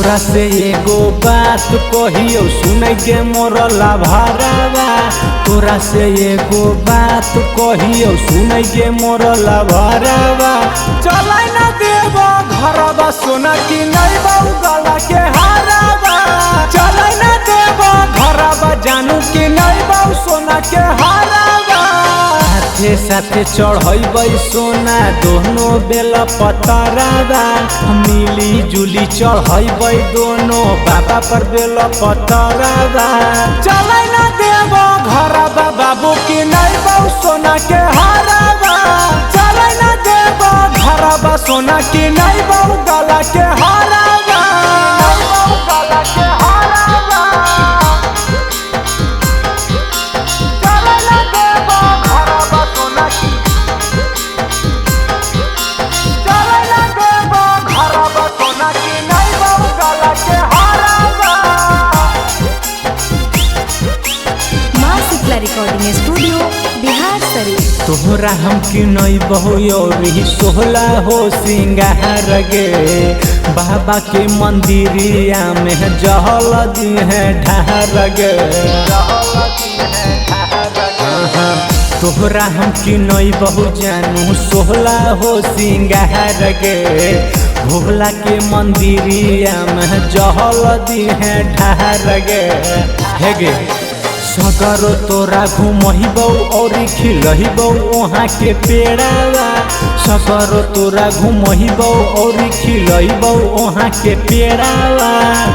तोरा से एगो बात कहियो सुनै के मोर लाभरावा। तोरा से एगो बात कहियो सुनै के मोर लाभरावा। चलै ना देव घरवा सोना की नहीं बहु गला के हारावा। चलै ना देव घरवा जानू की नहीं बहु सोना के हारावा। साथे साथे चढ़ैबै सोना दोनों बेल पतरावा। मिली जुली चढ़ैबै दोनों बाबा पर बेल पतरावा। चलै ना देव घरवा बाबू की नहीं बहु सोना के हारावा। चलै ना देव घरवा सोना की नहीं बहु गला के हारावा। गला के हारावा। चलै ना देव घरवा सोना की, चलै ना देव घरवा सोना की नहीं बहु गला के हारावा। माँ शीतला रिकॉर्डिंग स्टूडियो बिहार शरीफ। तोहरा हम किनई बहु सोहला हो सिंगार गे। बाबा के मंदिरिया में जहल दी है ढार गे। तोहरा हम किनई बहु जानू सोहला हो सिंगार गे। भोला के मंदिरिया में जहल दी है ढार गे। हे गे सगरो तोरा घुमहिबौ और खिलहिबौ वहाँ के पेड़ावा। सगरो तोरा घुमहिबौ और खिलहिबौ वहाँ के पेड़ावा।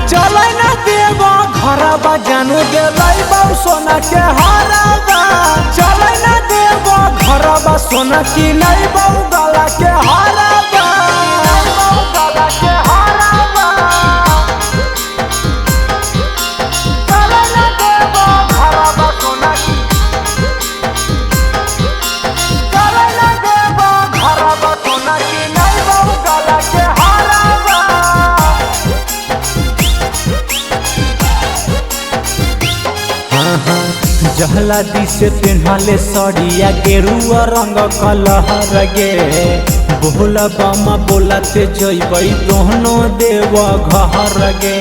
चलै ना देव घरवा जानू देलैबौ सोना के हारावा। चलै ना देव घरवा सोना की नैबौ गला के हारावा। गला के हारावा। चलै ना देव घरवा सोना की, चलै ना देव घरवा सोना की नैबौ गला के हारावा। जहला दी से पेन्हले सड़िया गेरुआ रंग कलहर गे। बोला बामा बोलाते जइबै दोनों देव घर गे।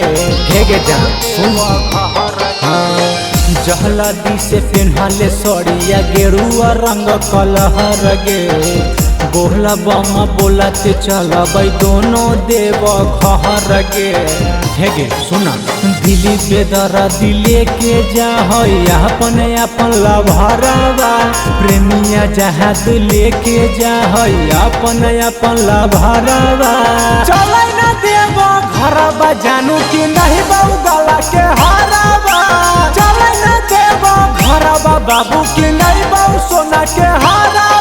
हे गे जान सुन। हाँ, जहला दी से पेन्हले सड़िया गेरुआ रंग कलहर गे। बोला बामा बोलाते चलबै दोनों देव घर गे। हे गे सुना दिली बेदरा दिले के जा अपन अपन लभरावा। प्रेमिया जहाँ लेके जा अपन अपन लभरावा। चलै ना देव घरवा जानू की नहीं बहु गला के हारावा। चलै ना देव घरवा बाबू की नहीं बहु सोना के हारावा।